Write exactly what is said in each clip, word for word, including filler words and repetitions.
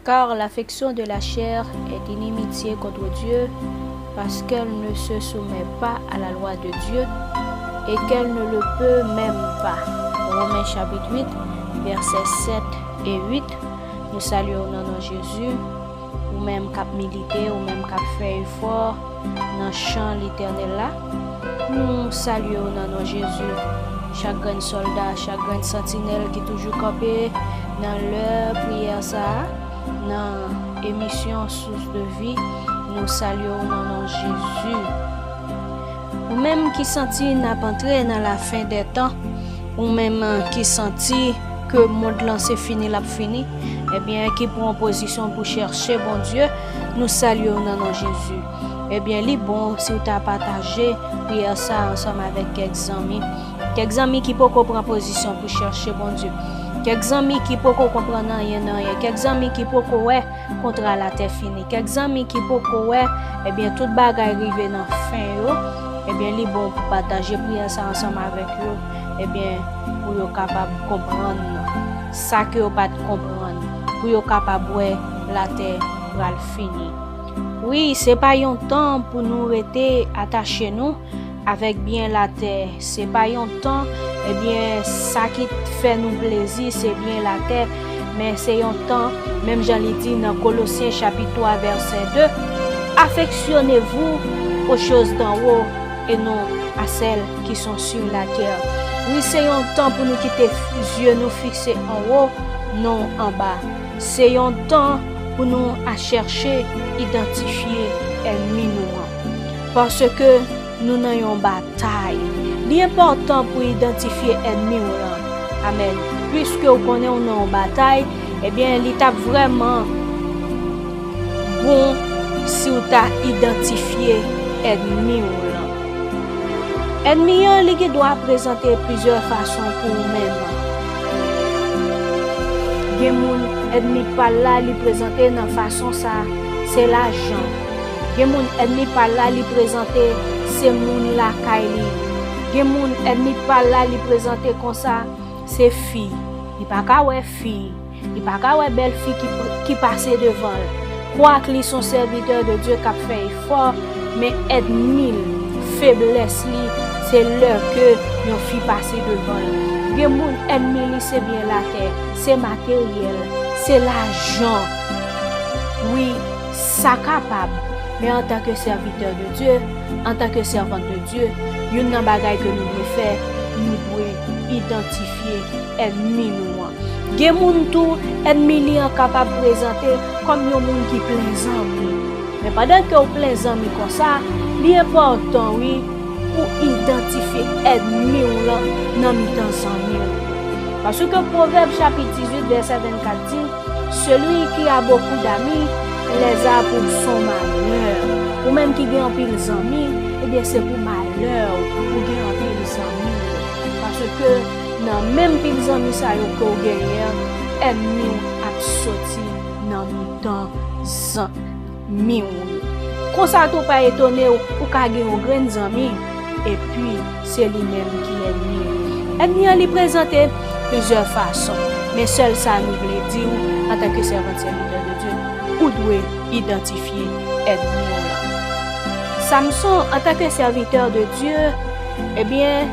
Car l'affection de la chair est inimitié contre Dieu, parce qu'elle ne se soumet pas à la loi de Dieu, et qu'elle ne le peut même pas. Romains chapitre huit, versets sept et huit. Nou salye w nan non Jezi. Ou menm k ap milite, ou menm k ap fè efò nan chan Letènèl la, nou salye w nan non Jezi. Chak grenn sòlda, chak grenn santinèl ki toujou kanpe nan lè priyè sa a, nan emisyon Source de Vie, nou salye w nan non Jezi. Ou menm ki santi n ap antre nan lafen dè tan, ou menm ki santi ke mond lan se fini l ap fini, ebyen, ki pran pozisyon pou chèche Bondye, nou salye w nan non Jezi. Ebyen, li bon si w ta pataje priyè sa a ansanm avèk kèk zanmi. Kèk zanmi ki poko pran pozisyon pou chèche Bondye. Kèk zanmi ki poko konprann anyen nan anyen. Kèk zanmi ki poko wè kontra latè fini. Kèk zanmi ki poko wè, ebyen, tout bagay rive nan fen yo, ebyen, li bon pou pataje priyè sa ansanm avèk yo, ebyen, pou yo kapab konprann sa ke yo pa t konprann, pou yo kapab wè latè pral fini. Wi, se pa yon tan pou nou rete atache nou avèk byen latè. Se pa yon tan, ebyen, sa ki fè nou plezi, se byen latè, men se yon tan, menm jan li di nan Kolosyen chapit twa, vèsè de, Affectionnez-vous aux choses d'en haut et non à celles qui sont sur la terre. Wi, se yon tan pou nou kite zye nou fikse anwo, non anba. Se yon tan pou nou a chèche idantifye ènmi nou an. Paske nou nan yon batay. Li enpòtan pou idantifye ènmi w lan. Amèn. Piske w konnen w nan yon batay, ebyen, li t ap vrèman bon si w ta idantifye ènmi w lan. Ènmi an, li gen dwa prezante plizyè fason pou ou menm. Gen moun, ènmi pa l la, li prezante nan fason sa, se lajan. Gen moun, ènmi pa l la, li prezante se moun lakay li. Gen moun, ènmi pa l la, li prezante konsa, se fi. Li pa ka wè fi. Li pa ka wè bèl fi ki, ki pase devan l. Kwak li se yon sèvitè de Dye k ap fè efò, men ènmi l, feblès li, se lè ke yon fi pase devan l. Gen moun, ènmi li se byen latè, se materyèl, se lajan. Wi, sa kapab, men antanke sèvitè de Dye, antanke sèvant de Dye, youn nan bagay ke nou dwe fè, nou dwe idantifye ènmi nou an. Gen moun tou, ènmi li an kapab prezante kòm yon moun ki plen zanmi. Men pandan ke w plen zanmi konsa, li enpòtan, wi, pou idantifye ènmi w lan nan mitan zanmi w yo. Paske Pwovèb chapit dizuit, vèsè vennkat di, Celui qui a beaucoup d'amis les a pour son malheur. Ou menm ki gen anpil zanmi, ebyen, se pou malè w ou gen anpil zanmi yo. Paske nan menm pil zanmi sa yo ke w genyen an, ènmi w ap soti nan mitan zanmi w yo. Konsa tou, pa etone w, ou ka gen yon grenn zanmi, epi se li menm ki ènmi w. Ènmi an, li prezante plizyè fason, men sèl sa nou vle di w, antanke sèvant, sèvitè de Dye, ou dwe idantifye ènmi w lan. Samson, antanke sèvitè de Dye, ebyen,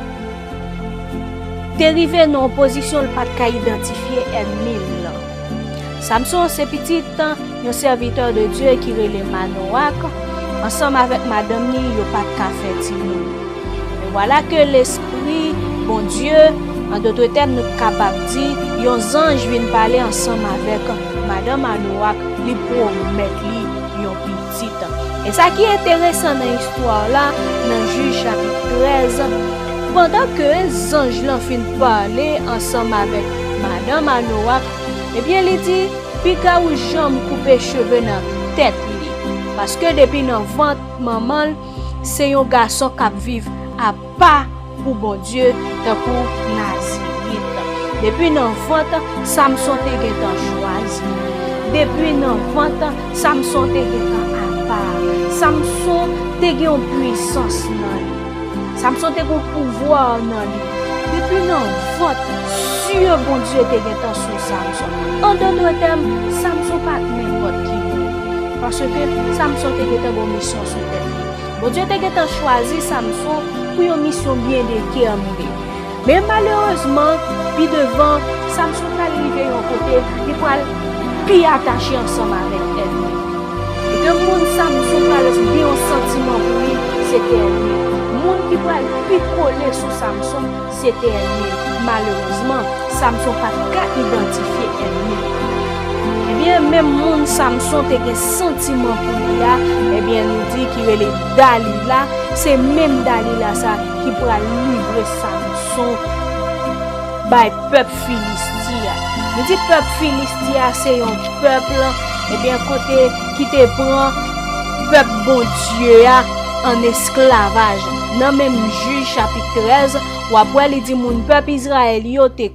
te rive nan yon pozisyon l pa t ka idantifye ènmi l lan. Samson se pitit yon sèvitè de Dye ki rele Manowak, ansanm avèk madanm li, yo pa t ka fè timoun. Men vwala ke Lespri Bondye, an dòt tèm, nou kapab di, yon zanj vin pale ansanm avèk madanm Manowak, li pwomèt li yon pitit. E sa ki enteresan nan istwa la, nan Jij chapit trèz, pandan ke zanj lan fin pale ansanm avèk madanm Manowak, ebyen, li di, piga ou janm koupe cheve nan tèt li, paske depi nan vant manman l, se yon gason k ap viv apa pou Bondye, tankou Nazirit. Depi nan vant, Samson te gentan chwazi. Depi nan vant, Samson te gentan apa. Samson te gen yon pwisans nan li. Samson te gen yon pouvwa nan li. Depi nan vant, zye Bondye te gentan sou Samson. An dòt tèm, Samson pa t nenpòt ki moun. Paske Samson te gentan gen yon misyon sou tèt li. Bondye te gentan chwazi Samson pou yon misyon byen detèmine. Men malerezman, pi devan, Samson pral rive yon kote, li pral pi atache ansanm avèk ènmi. E ke moun Samson pral gen yon santiman pou li, se te ènmi. Moun ki pral pi kole sou Samson, se te ènmi. Malerezman, Samson pa t ka idantifye ènmi. Ebyen, menm moun Samson te gen santiman pou li a, ebyen, nou di ki rele Dalila, se menm Dalila sa ki pral livre Samson bay pèp Filisti a. Nou di pèp Filisti a se yon pèp, ebyen, kote ki te pran pèp Bondye a an esklavaj. Nan menm Jij chapit trèz, w ap wè li di moun pèp Izrayèl yo te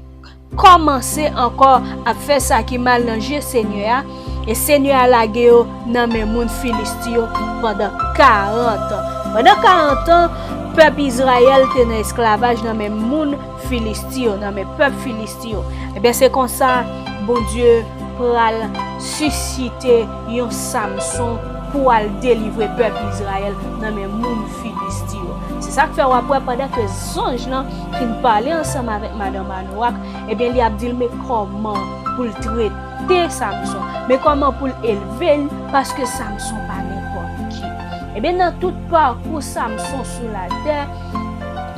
kòmanse ankò ap fè sa ki mal nan je Senyè a, e Senyè a lage yo nan men moun Filisti yo pandan karant an. Pandan karant an, pèp Izrayèl te nan esklavaj nan men moun Filisti yo, nan men pèp Filisti yo. Ebyen, se konsa Bondye pral sisite yon Samson pou al delivre pèp Izrayèl nan men moun Filisti yo. Se sa k fè w ap wè pandan ke zanj lan fin pale ansanm avèk madan Manowak, ebyen, li ap di l men kòman pou l trete Samson, men kòman pou l elve l, paske Samson pa nenpòt ki. Ebyen, nan tout pakou Samson sou latè,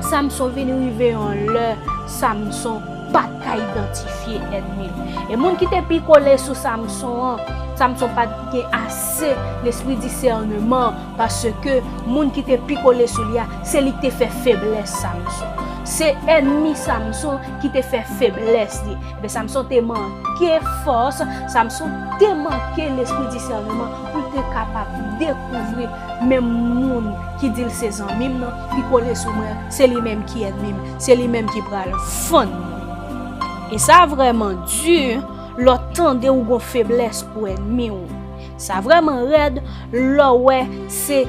Samson vin rive yon lè, Samson pa t ka idantifye ènmi l. E moun ki te pi kole sou Samson an, Samson pa t gen ase lespri disèneman, paske moun ki te pi kole sou li a, se li ki te fè feblès Samson. Se ènmi Samson ki te fè feblès li. Ebyen, Samson te manke fòs, Samson te manke lespri disèneman pou l te kapab dekouvri menm moun ki di l se zanmi m nan, ki kole sou mwen, se li menm ki ènmi m, se li menm ki pral fann mwen. E sa vrèman di lè w tande ou gon feblès pou ènmi w. Sa vrèman rèd lè w wè se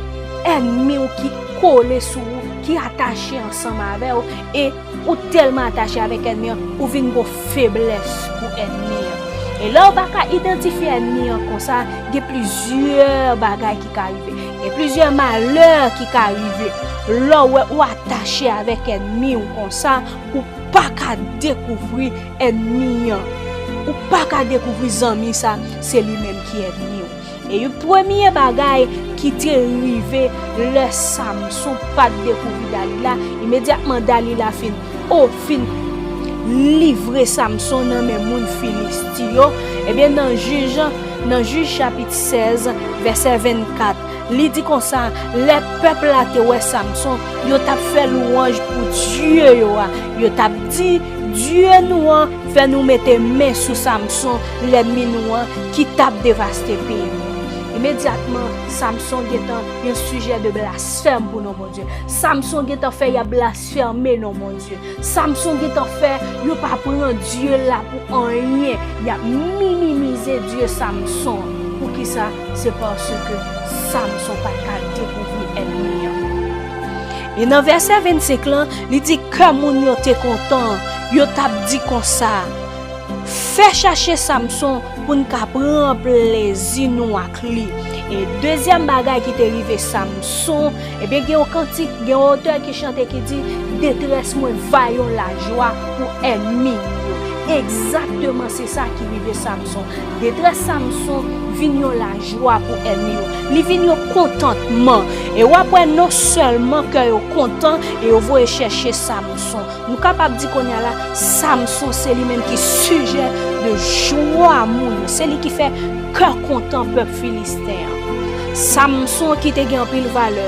ènmi w ki kole sou ou, ki atache ansanm avè w, e ou tèlman atache avèk ènmi an, ou vin gon feblès pou ènmi an. E lè w pa ka idantifye ènmi an konsa, gen plizyè bagay ki ka rive. Gen plizyè malè ki ka rive. Lè w wè ou atache avèk ènmi w konsa, ou pa ka dekouvri ènmi an. Ou pa ka dekouvri zanmi sa, se li menm ki ènmi w. E yon premye bagay ki te rive lè Samson pa t dekouvri Dalila, imedyatman Dalila fin, o, fin livre Samson nan men moun Filisti yo, ebyen nan Jij, nan Jij chapit sèz, vèsè vennkat, li di konsa, lè pèp la te wè Samson, yo t ap fè lwanj pou dye yo a. Yo t ap di, dye nou an fè nou mete men sou Samson, lènmi nou an, ki t ap devaste peyi nou. Imedyatman, Samson gentan yon sijè de blasfèm pou non Bondye. Samson gentan fè y ap blasfeme non Bondye. Samson gentan fè yo pa pran Dye la pou anyen. Y ap minimize Dye Samson. Poukisa? Se paske Samson pa t ka dekouvri ènmi an. E nan vèsè vennsenk lan, li di kè moun yo te kontan, yo t ap di konsa, fè chache Samson pou n ka pran plezi nou ak li. E dezyèm bagay ki te rive Samson, ebyen, gen yon kantik, gen yon otè ki chante ki di, detrès mwen va yon lajwa pou ènmi m yo. Egzakteman se sa ki rive Samson. Detrès Samson vin yon lajwa pou ènmi yo. Li vin yon kontantman. E w ap wè non sèlman kè yo kontan e yo voye chèche Samson. Nou kapab di kounye a la, Samson se li menm ki sijè de jwa moun yo. Se li ki fè kè kontan pèp Filisten an. Samson ki te gen anpil valè.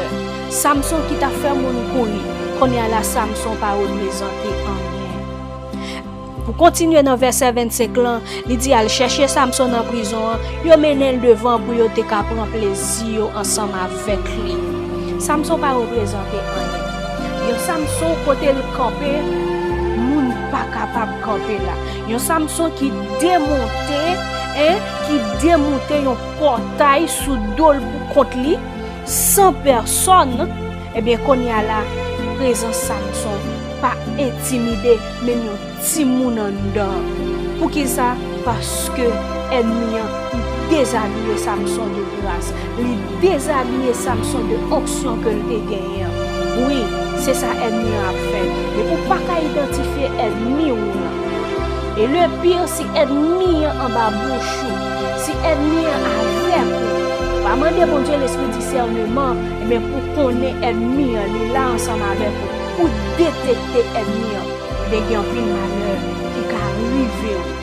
Samson ki t ap fè moun kouri. Kounye a la, Samson pa reprezante anyen. Pou kontinye nan vèsè vennsenk lan, li di al chèche Samson nan prizon an, yo mennen l devan pou yo te ka pran plezi yo ansanm avèk li. Samson pa reprezante anyen. Yon Samson kote l kanpe, moun pa kapab kanpe la. Yon Samson ki demonte, en, ki demonte yon pòtay sou do l pou kont li, san pèsòn, ebyen, kounye a la, prezans Samson pa entimide menm yon timoun anndan an. Poukisa? Paske ènmi an, li dezabiye Samson de gras. Li dezabiye Samson de onksyon ke l te genyen an. Wi, se sa ènmi an ap fè. Depi w pa ka idantifye ènmi w lan. E le pire, si ènmi an anba bouch ou, si ènmi an avèk ou, pa mande Bondye lespri disèneman, ebyen pou konnen ènmi an, li la ansanm avèk ou, pou detekte ènmi an, ebyen gen anpil malè ki ka rive w.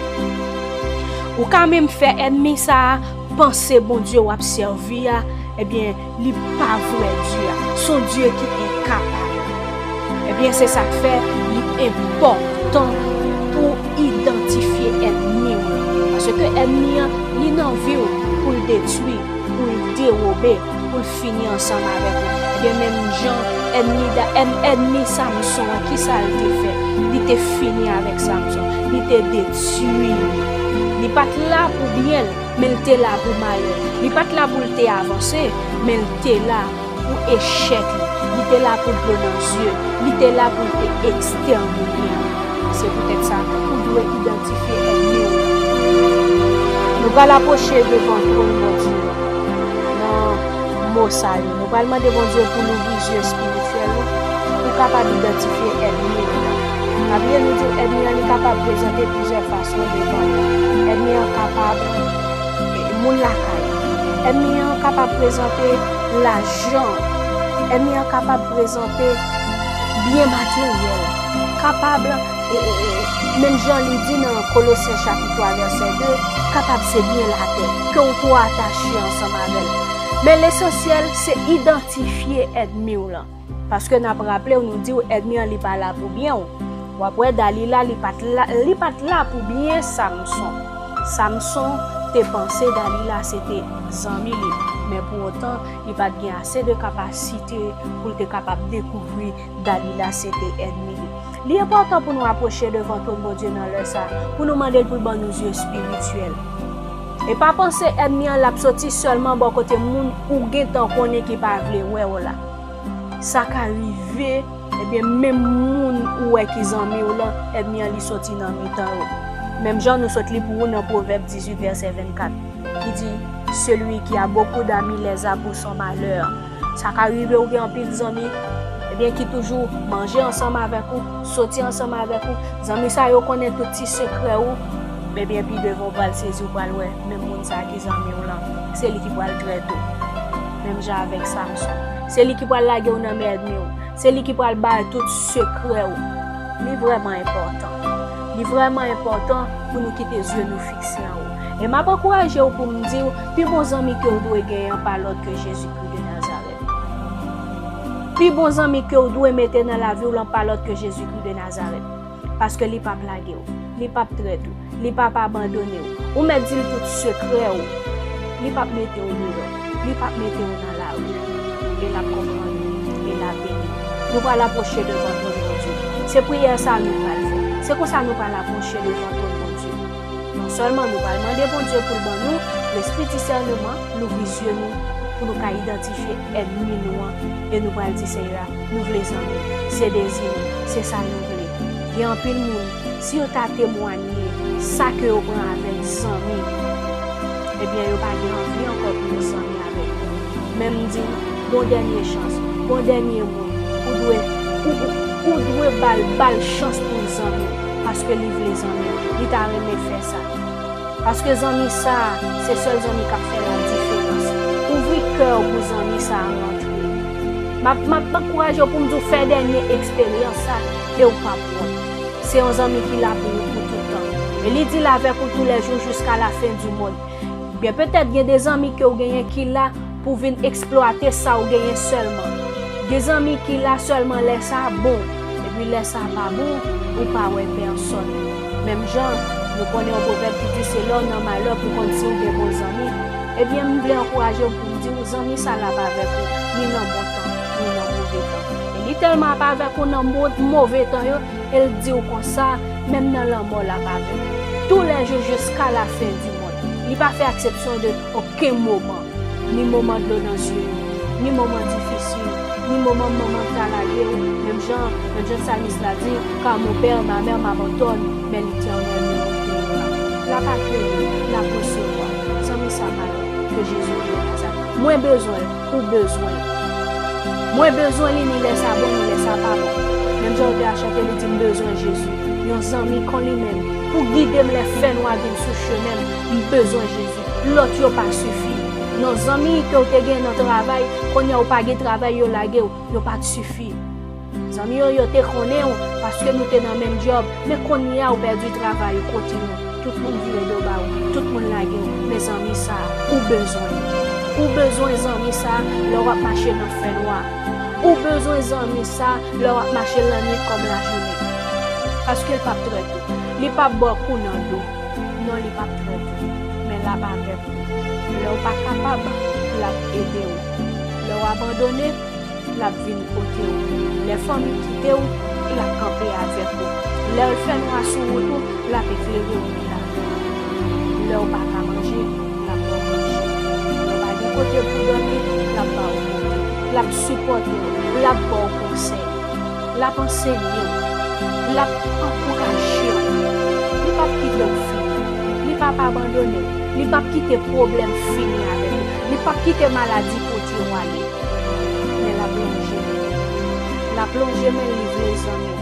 Ou ka menm fè ènmi sa a panse Bondye w ap sèvi a, ebyen, li pa vrè Dye a. Se yon Dye ki enkapab. Ebyen, se sa k fè li enpòtan pou idantifye ènmi w lan. Paske ènmi an, li nan vi w pou l detwi, pou l dewobe, pou l fini ansanm avèk ou. Ebyen, menm jan ènmi, ènmi Samson an, ki sa l te fè? Li te fini avèk Samson. Li te detwi li. Li pa t la pou byen l, men l te la pou malè. Li pa t la pou l te avanse, men l te la pou echèk li. Li te la pou dlo nan zye. Li te la pou l te ekstèmiye. Se poutèt sa, ou dwe idantifye ènmi w. Nou pral apwoche devan twòn Bondye nan mo sa yo. Nou pral mande Bondye pou l ouvri zye espirityèl ou, pou w kapab idantifye ènmi w. Pa bliye nou di w ènmi an li kapab prezante plizyè fason devan nou. Ènmi an kapab, e, moun lakay. Ènmi an kapab prezante lajan. Ènmi an kapab prezante byen materyèl. Kapab, e, e, e, menm jan li di nan Kolosyen chapit twa vèsè de, kapab se byen latè ke w twò atache ansanm avè l. Men lesansyèl, se idantifye ènmi w lan. Paske n ap raple w, nou di w ènmi an li pa la pou byen w. W ap wè Dalila li pa t la, li pa t la pou byen Samson. Samson te panse Dalila se te zanmi li, men pou otan li pa t gen ase de kapasite pou l te kapab dekouvri Dalila se te ènmi li. Li enpòtan pou nou apwoche devan twòn Bondye nan lè sa a, pou nou mande l pou l ban nou zye espirityèl. E pa panse ènmi an l ap soti sèlman bò kote moun ou gentan konnen ki pa vle wè w la. Sa ka rive, ebyen, menm moun ou wè ki zanmi w lan, ènmi an li soti nan mitan yo. Menm jan nou sot li pou ou nan Pwovèb dizuit vèsè vennkat, ki di, Celui qui a beaucoup d'amis les a pour son malheur. Sa ka rive ou gen anpil zanmi, ebyen, ki toujou manje ansanm avèk ou, soti ansanm avèk ou. Zanmi sa yo konnen tout ti sekrè ou. Ebyen, pi devan ou pral sezi, ou pral wè, menm moun sa a ki zanmi w lan, se li ki pral trete w. Menm jan avèk Samson. Se li ki pral lage w nan men ènmi w. Se li ki pral bay tout sekrè w. Li vrèman enpòtan. Li vrèman enpòtan pou nou kite zye nou fikse anwo. E m ap ankouraje w pou m di w, pi bon zanmi ke w dwe genyen an pa lòt ke Jezikri de Nazarèt. Pi bon zanmi ke w dwe mete nan lavi w lan pa lòt ke Jezikri de Nazarèt. Paske li p ap lage w, li p ap trete w, li p ap abandone w. Ou mèt di l tout sekrè w. Li p ap mete w deyò, li p ap mete w nan lari. E l ap konprann ou, e l ap beni w. Nou pral apwoche devan twòn Bondye. Se priyè sa a nou pral fè. Se konsa nou pral apwoche devan twòn Bondye. Non sèlman nou pral mande Bondye pou l ban nou lespri disèneman, louvri zye nou, pou nou ka idantifye ènmi nou an, e nou pral di Seyè a, nou vle zanmi, se dezi nou, se sa nou vle. Gen anpil moun, si yo ta temwanye sa ke yo pran avèk zanmi, ebyen, yo pa gen anvi ankò pou yo zanmi avèk yo. Men m di w, bon dènye chans, bon dènye moun, ou dwe, ou, ou, ou dwe ba l, ba l chans pou l zanmi w, paske li vle zanmi w, li ta renmen fè sa. Paske zanmi sa a, se sèl zanmi k ap fè ladiferans. Ouvri kè w pou zanmi sa a rantre. M ap, m ap ankouraje w pou m di w fè dènye eksperyans sa, e w p ap wont. Se yon zanmi ki la pou ou pou tout tan. E li di l avèk ou toulèjou jiska lafen di monn. Byen, petèt gen de zanmi ke w genyen ki la pou vin eksplwate sa w genyen sèlman. Gen zanmi ki la sèlman lè sa bon, epi lè sa pa bon, ou pa wè pèsòn. Menm jan, nou konnen yon pwovèb ki di se lè w nan malè pou konn si w gen bon zanmi. Ebyen, m vle ankouraje w pou m di w, zanmi sa l ap avèk ou, ni nan bon tan, ni nan move tan. E li tèlman ap avèk ou nan mo-, move tan yo, e l di w konsa, menm nan lanmò l ap avèk ou. Toulèjou jiska lafen di monn. Li pa fè aksepsyon de okenn moman, ni moman dlo nan zye yo, ni moman difisil, Ni moman manman ta lage w, menm jan, menm jan salmis la di, car mon père, ma mère m'abandonne, mais l'Éternel ne m'oubliera pas. L ap akeyi, l ap resevwa. Zanmi sa malè, ke Jezi de Nazarèt. Mwen bezwen l, ou bezwen l. Mwen bezwen li, ni lè sa bon, ni lè sa pa bon. Menm jan otè a chante, li di, "M bezwen Jezi." Yon zanmi kon li menm, pou gide m lè fènwa vin sou chemen m, m bezwen Jezi. Lòt yo pa sifi. Non, zanmi ke w te gen nan travay, kounye a w pa gen travay, yo lage w, yo pa t sifi. Zanmi yo, yo te konnen w paske nou te nan menm djòb, men kounye a w pèdi travay ou, kote nou, tout moun vire do ba ou, tout moun lage w. Men zanmi sa a, ou bezwen li. Ou bezwen zanmi sa a lè w ap mache nan fènwa. Ou bezwen zanmi sa a lè w ap mache lannwit kòm lajounen. Paske l p ap trèt ou. Li p ap ba w kou nan do. Non, li p ap trèt ou. Men l ap avèk ou. Lè w pa kapab, l ap ede w. Lè w abandone, l ap vin kote w. Lè fanmi kite w, l ap kanpe avèk ou. Lè l fè nwa sou wout ou, l ap eklere w nan lavi. Lè w pa ka manje, l ap ba w manje. Lè w pa gen kote pou dòmi, l ap ba w kote. L ap sipòte w, l ap ba w konsèy. L ap ansenye w, l ap ankouraje w. Li p ap kite w fini. Li p ap abandone w. Li p ap kite pwoblèm fini avèk ou. Li p ap kite maladi pote w ale. Men l ap lonje men l. L ap lonje men l, li vle zanmi w.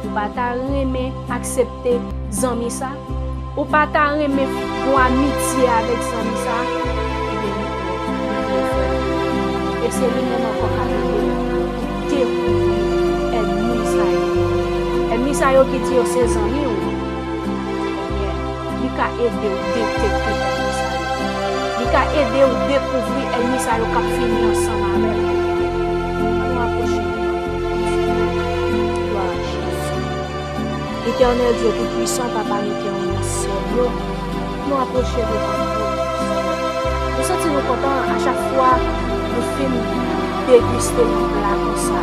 Ou pa ta renmen aksepte zanmi sa? Ou pa ta renmen fè yon amitye avèk zanmi sa? Ebyen, li prè, li prè fè. E se li menm ankò k ap ede w dekouvri ènmi sa yo. Ènmi sa yo ki di yo se zanmi w, ebyen, li ka ede w detekte ènmi sa yo. Li ka ede w dekouvri ènmi sa yo k ap fini ansanm avè w. Ann apwoche. Glwa a Jezi. Etènèl Dye Toupwisan, Papa, nou kè w nan syèl yo, nou apwoche devan ou. Nou santi nou kontan a chak fwa nou fin degiste yon pla konsa.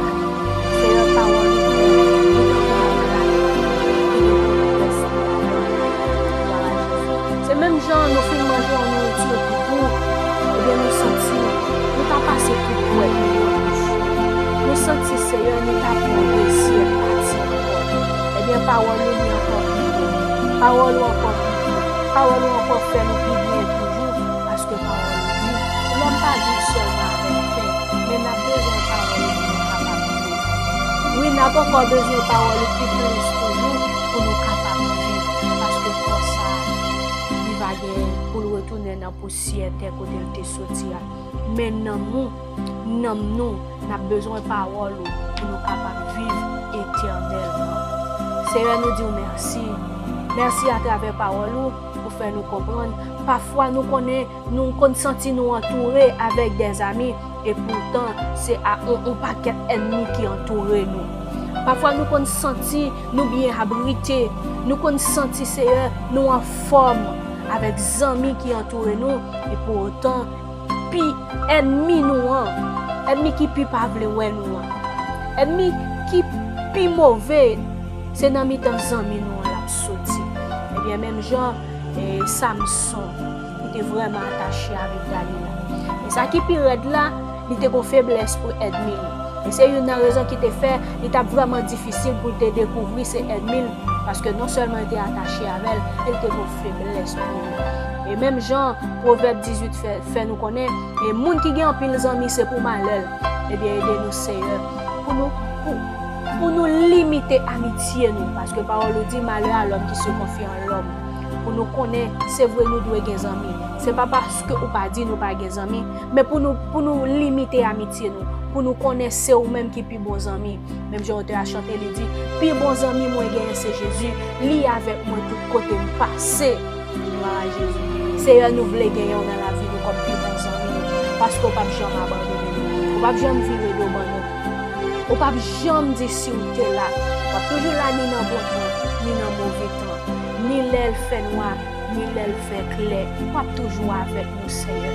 Seyè, pawòl ou li tankou yon pla ki gen tout rès. Se menm jan nou fin manje yon nouriti ki gou, ebyen nou santi nou ta pase kou dwèt nou nan bouch. Nou santi, Seyè, nou ta pran yon dezyèm pati ankò. Ebyen, pawòl ou li ankò pi bon. Pawòl ou ankò pi bon. Pawòl ou ankò fè nou pi byen toujou, paske pawòl ou di, lòm pa viv sèlman avèk pen, men n ap bezwen pawòl ou pou nou kapab viv. Wi, n ap ankò bezwen pawòl ou pi plis toujou pou nou kapab viv, paske kò sa a, li va gen pou l retounen nan pousyè tè kote l te soti a. Men nanm ou, nanm nou, n ap bezwen pawòl ou pou nou kapab viv etènèlman. Seyè, nou di w mèsi. Mèsi atravè pawòl ou pou fè nou konprann. Pafwa nou konnen, nou konn santi nou antoure avèk dèzami, e poutan se a yon, yon pakèt ènmi ki antoure nou. Pafwa nou konn santi nou byen abrite, nou konn santi, Seyè, nou anfòm avèk zanmi ki antoure nou, e poutan, pi ènmi nou an, ènmi ki pi pa vle wè nou an, ènmi ki pi move, se nan mitan zanmi nou an l ap soti. Ebyen, menm jan, e, Samson, li te vrèman atache avèk Dalila. E sa ki pi rèd la, li te gon feblès pou ènmi l. E se youn nan rezon ki te fè li t ap vrèman difisil pou l te dekouvri se ènmi l, paske non sèlman li te atache avè l, e li te gon feblès pou li. E menm jan Pwovèb dizuit fè, fè nou konnen, e moun ki gen anpil zanmi, se pou malè l. Ebyen, ede nou, Seyè, pou nou, pou, pou nou limite amitye nou, paske pawòl ou di, malè a lòm ki se konfye an lòm. Pou nou konnen, se vre nou dwe gen zanmi. Se pa paske ou pa di nou pa gen zanmi, men pou nou, pou nou limite amitye nou, pou nou konnen se ou menm ki pi bon zanmi. Menm jan otè a chante, li di, pi bon zanmi mwen genyen se Jezi, li avèk mwen tout kote m pase. Glwa a Jezi. Seyè, nou vle genyen w nan lavi nou kòm pi bon zanmi nou, paske w p ap janm abandone nou. Ou p ap janm vire do ban nou. Ou p ap janm di si w te la. W ap toujou la ni nan bon tan, ni nan move tan, ni lè l fè nwa, ni lè l fè klè. W ap toujou avèk nou, Seyè.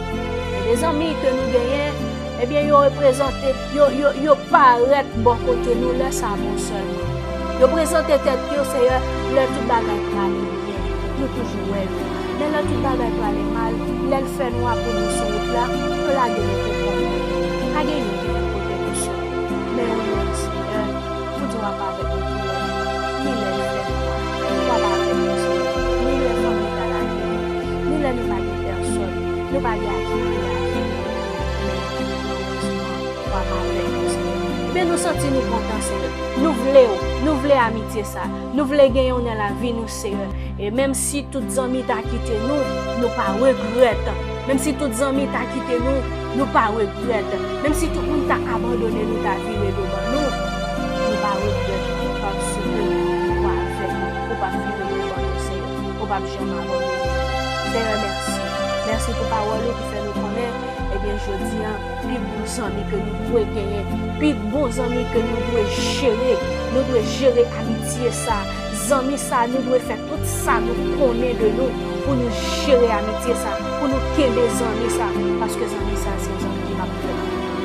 E de zanmi ke nou genyen, ebyen, yo reprezante, yo, yo, yo parèt bò kote nou lè sa bon sèlman. Yo prezante tèt yo, Seyè, lè tout bagay prale byen. Nou toujou wè yo. Men lè tout bagay prale mal, lè l fè nwa pou nou sou wout la, yo lage nou pou kont nou. Pa gen youn ki vin pote nou sekou. santi nou kontan, Senyè. Nou vle w, nou vle amitye sa. Nou vle genyen w nan lavi nou, Senyè. E menm si tout zanmi ta kite nou, nou pa regrèt. Menm si tout zanmi ta kite nou, nou pa regrèt. Menm si tout moun ta abandone nou, ta vire do ban nou, nou pa regrèt, paske ou avèk nou, ou p ap vire do ban nou, Senyè. Ou p ap janm abandone nou. Senyè, mèsi. Mèsi pou pawòl ou ki fè nou konnen, ebyen, jodi a, pi bon zanmi ke nou dwe genyen, pi bon zanmi ke nou dwe jere. Nou dwe jere amitye sa. Zanmi sa, nou dwe fè tout sa nou konnen de nou pou nou jere amitye sa, pou nou kenbe zanmi sa, paske zanmi sa se yon zanmi ki p ap trè,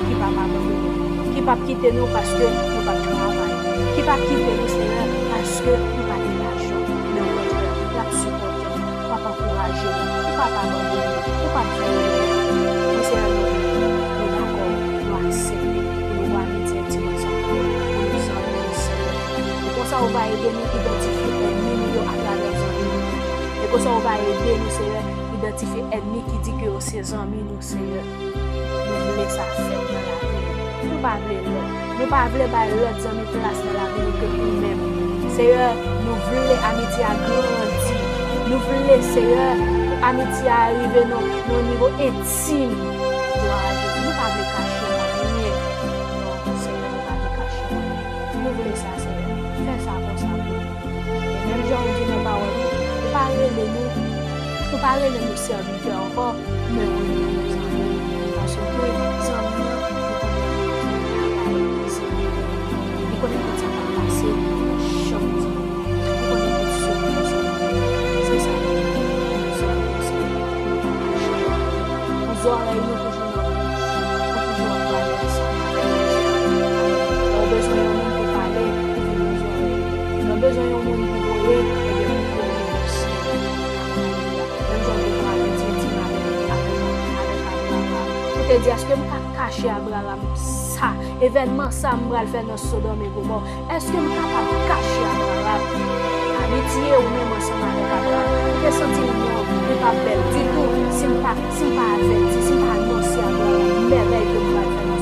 ki p ap abandone, ki p ap kite nou paske nou p ap travay, ki p ap kite nou, Senyè, paske nou pa gen lajan, men okontrè, l ap sipòte nou, l ap ankouraje nou, ou p ap abandone nou, ou p ap vire nou. Men Senyè, nou, nou dakò, nou aksepte pou nou gen amitye entim ansanm avè w, pou nou zanmi nou, Senyè. E konsa, ou va ede nou idantifye ènmi nou yo atravè zanmi nou. E konsa, ou va ede nou, Senyè, idantifye ènmi ki di ke yo se zanmi nou, Senyè. Nou vle sa fèt nan lavi nou. Nou pa vle lòt. Nou pa vle bay lòt zanmi plas nan lavi nou ke ou menm. Senyè, nou vle amitye a grandi. Nou vle, Senyè, pou amitye a rive nan, nan yon nivo entim. Glwa a Jezi. Nou pa vle kache anyen. Non, Senyè, nou pa vle kache anyen. Nou vle sa, Senyè. Fè sa konsa pou nou. E menm jan ou di nan pawòl ou, ou pa rele nou, ou pa rele nou sèvitè ankò, men ou rele nou zanmi. Paske zanmi an, li konnen tout bagay, zanmi an, li konnen tout sa k ap pase nan chanm zanmi an. Li konnen tout sekrè zanmi an. Se sa nou ye, nou zanmi, nou zanmi, nou pa kache. Pou zòrèy nou toujou nan bouch, ou toujou ap pale ansanm avèk nou. Lè w bezwen yon moun pou pale, ou vin nan zòrèy li. Lè w bezwen yon moun pou voye, ebyen, ou voye li osi. Alelouya. Menm jan w te pale, di, di, avèk, avèk, avèk Abraram. Ou te di, èske m ka kache Abraram sa, evènman sa m pral fè nan Sodòm e Gomò? Èske m kapab kache Abraram? Amitye ou menm ansanm avèk Abraram. Ou te santi l non, li pa bèl ditou si m pa, si m pa avèti, si m pa anonse Abraram mèvèy ke m pral fè nan